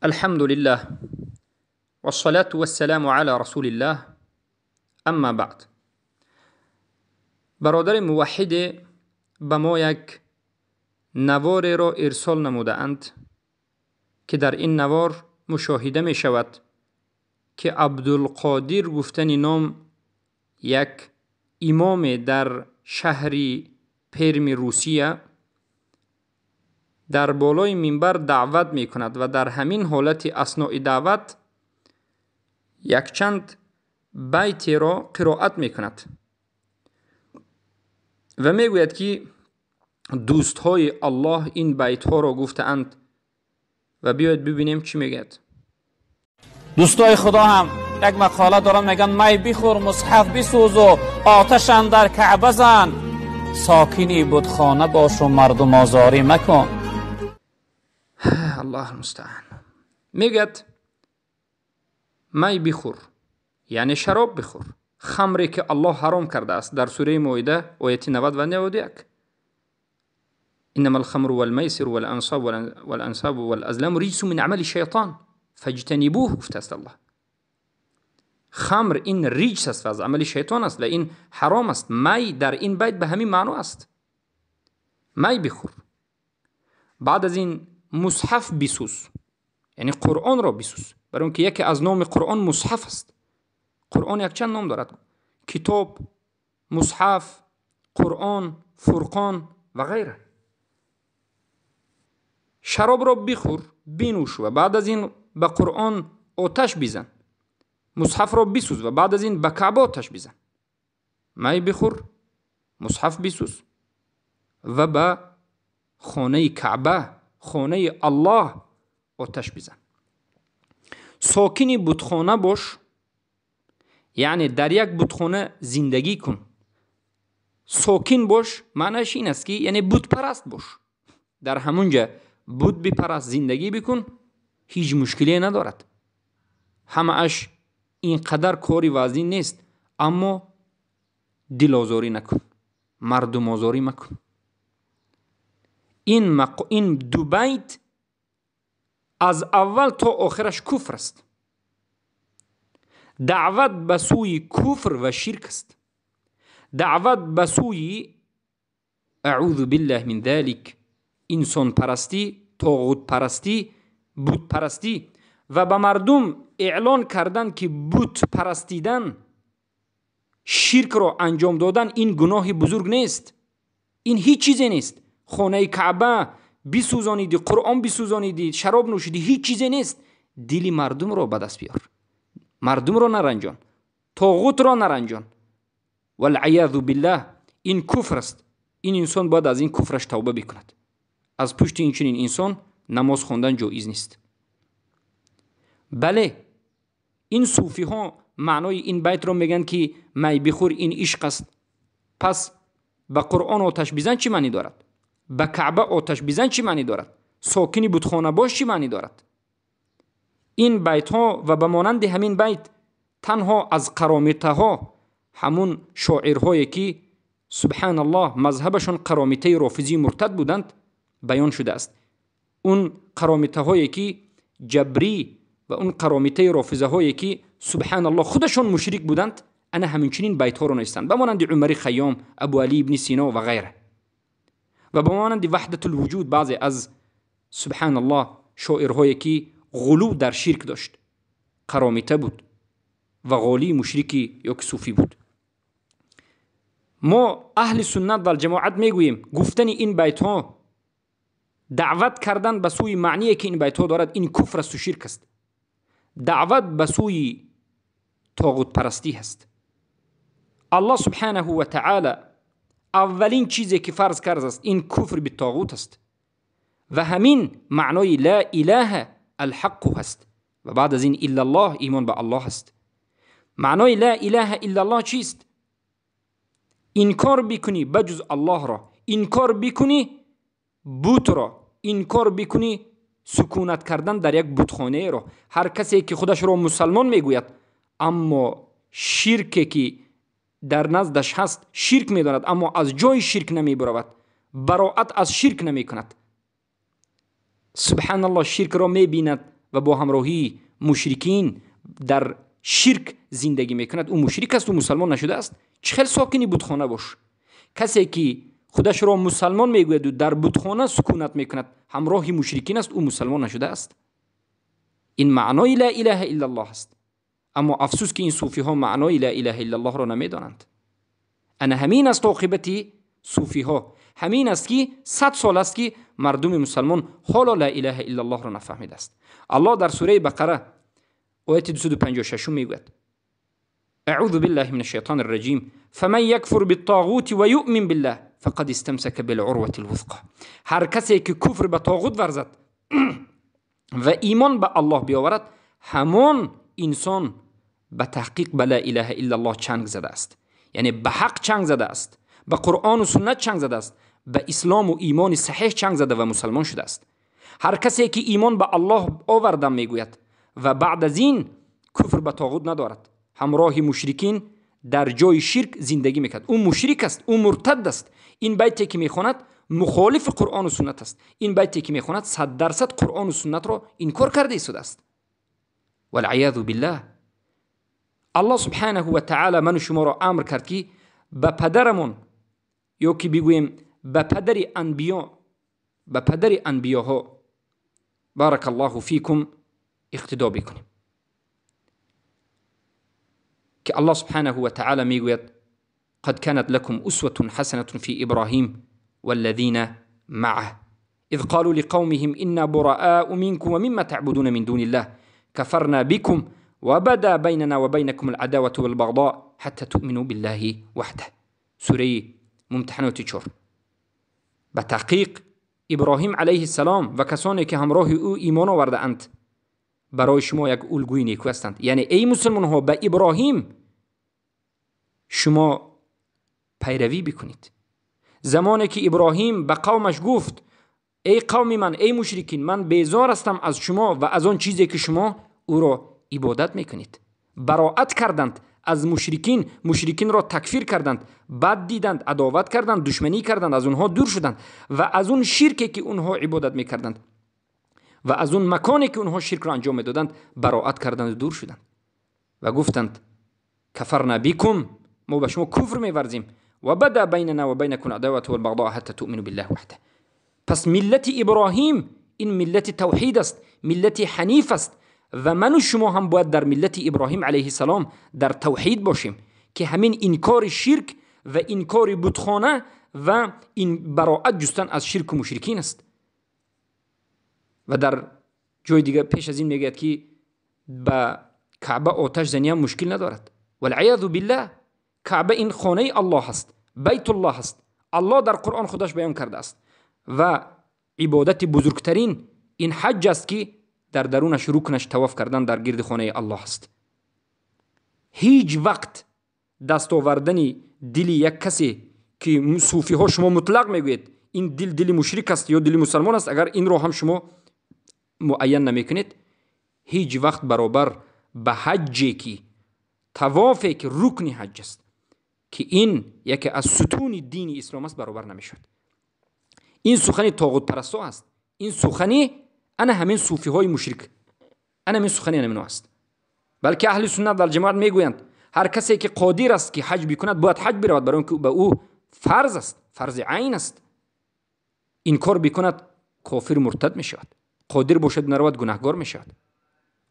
الحمد لله والصلاة والسلام على رسول الله اما بعد. برادر موحد به ما یک نوار را ارسال نموده‌اند که در این نوار مشاهده می شود که عبدالقادر گفتن نام یک امام در شهر پرم روسیه در بالای منبر دعوت می کند و در همین حالت اثناء دعوت یک چند بیت را قرائت می کند و می گوید که دوستهای الله این بیت ها را گفتند و بیاید ببینیم چی میگه. دوستای خدا هم یک مقاله دارن، میگن می بخور، مصحف بسوز و آتش اندر کعبه زن، ساکنی بتخانه باش و مردم آزاری مکن. الله المستعان. میگه می بخور، یعنی شراب بخور، خمری که الله حرام کرده است در سوره مائده آیه 90 و 91. انما الخمر والمیسر والانصاب والازلام رجس من عمل الشیطان فاجتنبوه گفته است الله. خمر این رجس است و از عمل شیطان است و این حرام است. می در این بیت به همین معنا است، می بخور. بعد از این مصحف بسوز، یعنی قرآن را بسوز، برای اینکه یکی از نام قرآن مصحف است. قرآن یک چند نام دارد: کتاب، مصحف، قرآن، فرقان و غیره. شراب را بخور، بنوش و بعد از این به قرآن آتش بزن. مصحف را بسوز و بعد از این به کعبه آتش بزن. می بخور، مصحف بسوز و به خانه کعبه، خانه الله آتش بزن. ساکن بتخانه باش، یعنی در یک بتخانه زندگی کن. ساکن باش معنیش این است که یعنی بت پرست باش، در همونجا بت بپرست زندگی بکن، هیچ مشکلی ندارد، همه اش اینقدر کاری وزین نیست، اما دل آزاری نکن، مردم آزاری مکن. این دو بیت از اول تا آخرش کفر است، دعوت به سوی کفر و شرک است، دعوت به سوی اعوذ بالله من ذلک انسان پرستی، طاغوت پرستی، بت پرستی و به مردم اعلان کردن که بت پرستیدن، شرک را انجام دادن این گناه بزرگ نیست، این هیچ چیزی نیست. خانه کعبه بسوزانیدی، قرآن بسوزانیدی، شراب نوشیدی، هیچ چیزی نیست. دل مردم را به دست بیار، مردم را نرنجان، طاغوت را نرنجان. والعیاذ بالله این کفر است. این انسان باید از این کفرش توبه بکند. از پشت این چنین انسان نماز خواندن جایز نیست. بله، این صوفی ها معنای این بیت را میگن که می بخور این عشق است. پس به قرآن آتش بزن چی معنی دارد؟ به کعبه آتش بزن چی معنی دارد؟ ساکن بتخانه باش چی معنی دارد؟ این بیت ها و به مانند همین بیت تنها از قرامیته ها، همون شاعرهایی که سبحان الله مذهبشون قرامیته رافضی مرتد بودند بیان شده است. اون قرامیته هایی که جبری و اون قرامیته رافضه هایی که سبحان الله خودشون مشرک بودند، انا همچنین بیت ها رو نوشتند، به مانند عمر خیام، ابو علی ابن سینا و غیره، و به مانند وحدت الوجود بعضی از سبحان الله شاعرهایی که غلو در شرک داشت، قرامیته بود و غالی مشرکی یا صوفی بود. ما اهل سنت و جماعت میگوییم گفتن این بیت ها، دعوت کردن به سوی معنی که این بیت ها دارد، این کفر است و شرک است. دعوت به سوی طاغوت پرستی هست. الله سبحانه و تعالی اولین چیزی که فرض کرده است این کفر به طاغوت است و همین معنای لا اله الحق هست و بعد از این الا الله، ایمان به الله هست. معنای لا اله الا الله چیست؟ انکار بکنی بجز الله را، انکار بکنی بت را، انکار بکنی سکونت کردن در یک بتخانه را. هر کسی که خودش را مسلمان میگوید اما شرکی که در نزدش هست شرک میداند، اما از جای شرک نمیبرود، براعت از شرک نمیکند. سبحان الله، شرک را میبیند و با همراهی مشرکین در شرک زندگی میکند او مشرک است و مسلمان نشده است. چه خیلی ساکنی بتخانه باش. کسی که خودش را مسلمان میگوید و در بتخانه سکونت میکند همراه مشرکین است، او مسلمان نشده است. این معنای لا اله الا الله است. اما افسوس که این صوفی ها معنای لا اله الا الله را نمیدانند. انا همین است عاقبت صوفی ها، همین است که 100 سال است که مردم مسلمان حالا لا اله الا الله را نفهمیده است. الله در سوره بقره آیت 256 میگوید: اعوذ بالله من الشیطان الرجیم فمن یکفر بالطاغوت و یؤمن بالله فقد استمسک بالعروة الوثقى. هر کسی که کفر به طاغوت ورزد و ایمان به الله بیاورد، همان انسان به تحقیق به لا اله الا الله چنگ زده است، یعنی به حق چنگ زده است، به قرآن و سنت چنگ زده است، به اسلام و ایمان صحیح چنگ زده و مسلمان شده است. هر کسی که ایمان به الله آوردم میگوید و بعد از این کفر به طاغوت ندارد، همراه مشرکین در جای شرک زندگی میکرد، او مشرک است، او مرتد است. این بیتی که میخواند مخالف قرآن و سنت است. این بیتی که میخواند 100% قرآن و سنت را انکار کرده ایستاده است. والعیاذ بالله. الله سبحانه و تعالی من و شما را امر کرد که به پدرمون، یا که بگوییم به پدر انبیا، به پدر انبیاها بارک الله فیکم اقتدا بکنیم، که الله سبحانه و تعالی میگوید قد كانت لكم أسوة حسنة في إبراهيم والذين معه إذ قالوا لقومهم إنا براء منكم ومما تعبدون من دون الله كفرنا بكم وبدا بيننا وبينكم العداوة والبغضاء حتى تؤمنوا بالله وحده. سورة ممتحنة 4. به تحقیق ابراهیم علیه السلام و کسانی که همراه او ایمان آورده اند برای شما یک الگوی نیکو هستند. یعنی ای مسلمان ها، به ابراهیم شما پیروی بکنید. زمانی که ابراهیم به قومش گفت ای قوم من، ای مشرکین، من بیزار هستم از شما و از آن چیزی که شما او را عبادت میکنید، براعت کردند از مشرکین، مشرکین را تکفیر کردند، بد دیدند، عداوت کردند، دشمنی کردند، از اونها دور شدند و از اون شرکی که اونها عبادت میکردند و از اون مکانی که اونها شرک را انجام میدادند براعت کردند و دور شدند و گفتند کفرنا بكم، ما به شما کفر میورزیم، و بدا بیننا و بینکم العداوة والبغضاء حتی تؤمنوا بالله وحده. پس ملت ابراهیم این ملت توحید است، ملت حنیف است و من و شما هم باید در ملت ابراهیم علیه السلام در توحید باشیم که همین انکار شرک و انکار بتخانه و این براعت جستن از شرک و مشرکین است. و در جای دیگه پیش از این میگه که به کعبه آتش زنی هم مشکل ندارد. والعیاذ بالله، کعبه این خانه الله است، بیت الله است، الله در قرآن خودش بیان کرده است و عبادت بزرگترین این حج است که در درونش رکنش طواف کردن در گرد خانه الله است. هیچ وقت دست آوردن دل یک کسی که صوفی ها شما مطلق میگوید این دل دل مشرک است یا دل مسلمان است، اگر این رو هم شما معین نمیکنید، هیچ وقت برابر به حجی که طوافی که رکن حج است که این یکی از ستون دین اسلام است برابر نمیشد. این سخن طاغوت پرستا است، این سخنی انا همین صوفی های مشرک، انا همین سخنی همین است. بلکه اهل سنت در جماعت میگویند هر کسی که قادر است که حج بکند باید حج برود، برای اینکه به او فرض است، فرض عین است. این کار بکند کافر مرتد میشود، قادر باشد نرود گناهگار میشود.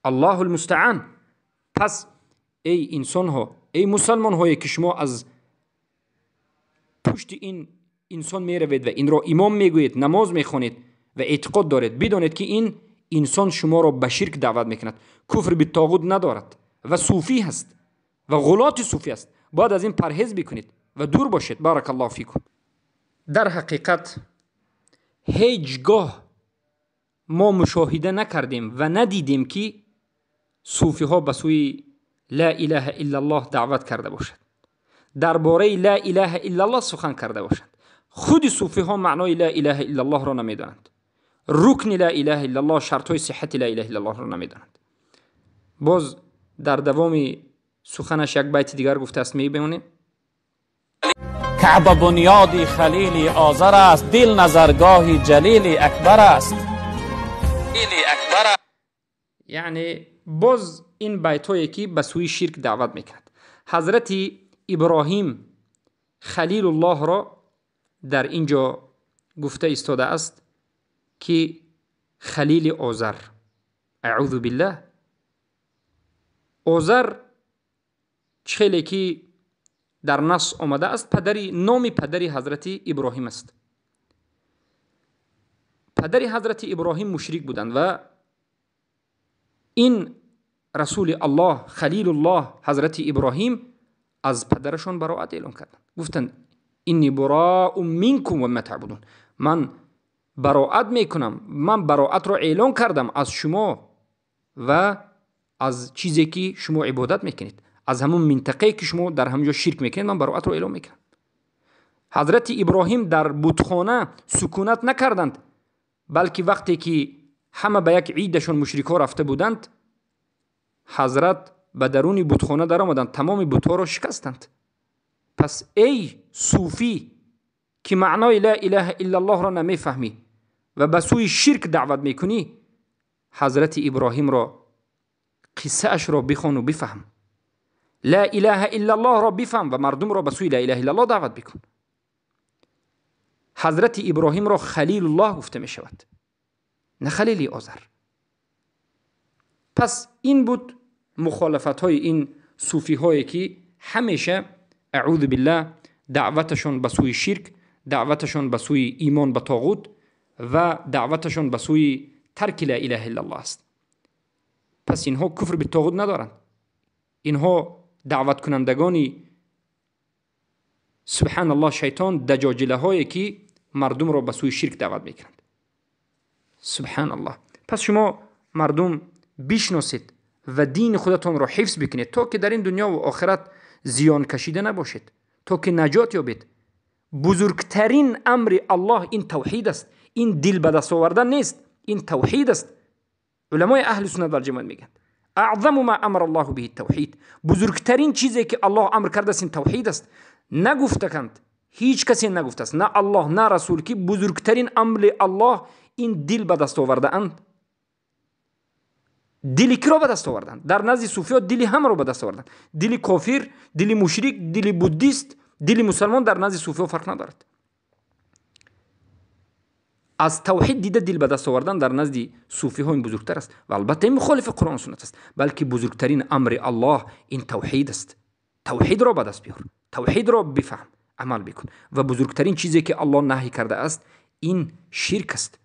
الله المستعان. پس ای انسان ها، ای مسلمان هایی که شما از پشت این انسان میروید و این را امام میگویید، نماز میخوانید و اعتقاد دارید، بدانید که این انسان شما را به شرک دعوت میکند، کفر به طاغوت ندارد و صوفی هست و غلات صوفی است. باید از این پرهیز بکنید و دور باشید. بارک الله فیکم. در حقیقت هیچگاه ما مشاهده نکردیم و ندیدیم که صوفی ها به سوی لا اله الا الله دعوت کرده باشد، درباره لا اله الا الله سخن کرده باشند. خود صوفی ها معنای لا اله الا الله را نمیدانند، رکن لا اله الا الله، شرط های صحت لا اله الا الله را نمیدانند. باز در دوام سخنش یک بیت دیگر گفته است، میبینیم کعبه بنیادی خلیلی آذر است، دل نظرگاهی جلیلی اکبر است. Яъне боз ин байтҳое ки ба сӯи ширк даъват мекунад. Ҳазрати Иброҳим Халилуллоҳро дар ин ҷо гуфта истодааст ки Халили Озар, аъузу биллаҳ. Озар чӣ хеле ки дар нас омадааст, падари номи падари ҳазрати Иброҳим аст. Падари ҳазрати Иброҳим мушрик буданд ва ин расули Аллоҳ, Халилуллоҳ ҳазрати Иброҳим аз падарашон бароат эълон карданд. Гуфтанд: инни бураъу минкум ва ма таъбудун, ман бароат мекунам, ман бароатро эълон кардам аз шумо ва аз чизе ки шумо ибодат мекунед, аз ҳамон минтақае ки шумо дар ҳамон ҷо ширк мекунед, ман бароатро эълон мекунам. Ҳазрати Иброҳим дар бутхона сукунат накарданд, балки вақте ки ҳама ба як идашон мушрикҳо рафта буданд, ҳазрат ба даруни бутхона даромаданд, тамоми бутҳоро шикастанд. Пас эй суфӣ ки маънои ла илаҳа иллаллоҳро намефаҳмӣ ва ба сӯи ширк даъват мекунӣ, ҳазрати Иброҳимро қиссаашро бихону бифаҳм, ла илаҳа иллаллоҳро бифаҳм ва мардумро ба сӯи ла илаҳа иллаллоҳ даъват бикун. Ҳазрати Иброҳимро Халилуллоҳ гуфта мешавад, на Халили Озар. Пас ин буд мухолифатҳои ин суфиҳое ки ҳамеша аъузу биллаҳ даъваташон ба сӯи ширк, даъваташон ба сӯи имон ба тоғут ва даъваташон ба сӯи тарки ла илаҳа иллаллоҳ аст. Пас инҳо куфр би тоғут надоранд. Инҳо даъваткунандагони субҳаналлоҳ шайтон, даҷоҷилаҳое ки мардумро ба сӯи ширк даъват мекунанд. Субҳаналлоҳ. Пас шумо мардум бишносед ва дини худатонро ҳифз бикунед, то ки дар ин дунё ва охират зиён кашида набошед, то ки наҷот ёбед. Бузургтарин амри Аллоҳ ин тавҳид аст, ин дил ба даст овардан нест, ин тавҳид аст. Уламои аҳли суннат вал ҷамоат мегӯянд: аъзаму ма амара Аллоҳу биҳи тавҳид, бузургтарин чизе ки Аллоҳ амр кардааст ин тавҳид аст. Нагуфтаканд, ҳеҷ касе нагуфтааст, на Аллоҳ на расул, ки бузургтарин амри Аллоҳ ин дил ба даст овардаанд. Дили киро ба даст оварданд? Дар назди суфиё дили ҳамаро ба даст оварданд. Дили кофир, дили мушрик, дили буддист, дили мусалмон дар назди суфиё фарқ надорад. Аз тавҳид дида дил ба даст овардан дар назди суфиҳо ин бузургтар аст ва албатта ин мухолифи Қуръон суннат аст, балки бузургтарин амри Аллоҳ ин тавҳид аст. Тавҳидро ба даст биёр, тавҳидро бифаҳм, амал бикун. Ва бузургтарин чизе ки Аллоҳ наҳй кардааст ин ширк аст.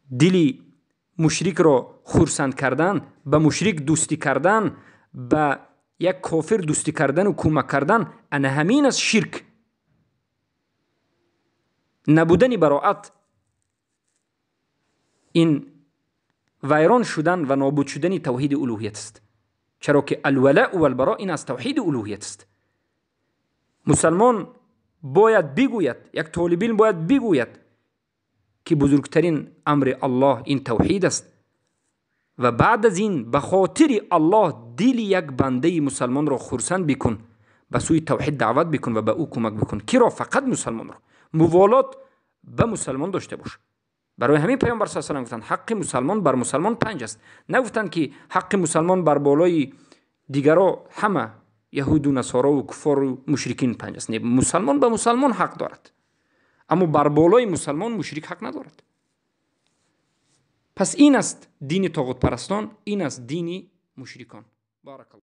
Дили мушрикро хурсанд кардан, ба мушрик дӯстӣ кардан, ба як кофир дӯстӣ кардану кӯмак кардан, ана ҳамин аст ширк. Набудани бароат ин вайрон шудан ва нобуд шудани тавҳиди улӯҳият аст, чаро ки алвалаъу валбаро ин аз тавҳиди улӯҳият аст. Мусалмон бояд бигӯяд, як толибилм бояд бигӯяд ки бузургтарин амри Аллоҳ ин тавҳид аст ва баъд аз ин ба хотири Аллоҳ дили як бандаи мусалмонро хурсанд бикун, ба сӯи тавҳид даъват бикун ва ба ӯ кӯмак бикун. Киро? Фақат мусалмонро. Муволот ба мусалмон дошта бош. Барои ҳамин Паёмбар саллаллоҳу алайҳи васаллам гуфтанд: ҳаққи мусалмон бар мусалмон 5 аст. Нагуфтанд ки ҳаққи мусалмон бар болои дигаро ҳама яҳуду насорову куфору мушрикин 5 аст. Не, мусалмон ба мусалмон ҳақ дорад, аммо бар болои мусалмон мушрик ҳақ надорад. Пас ин аст дини тоғутпарастон, ин аст дини мушрикон. Баракаллоҳ.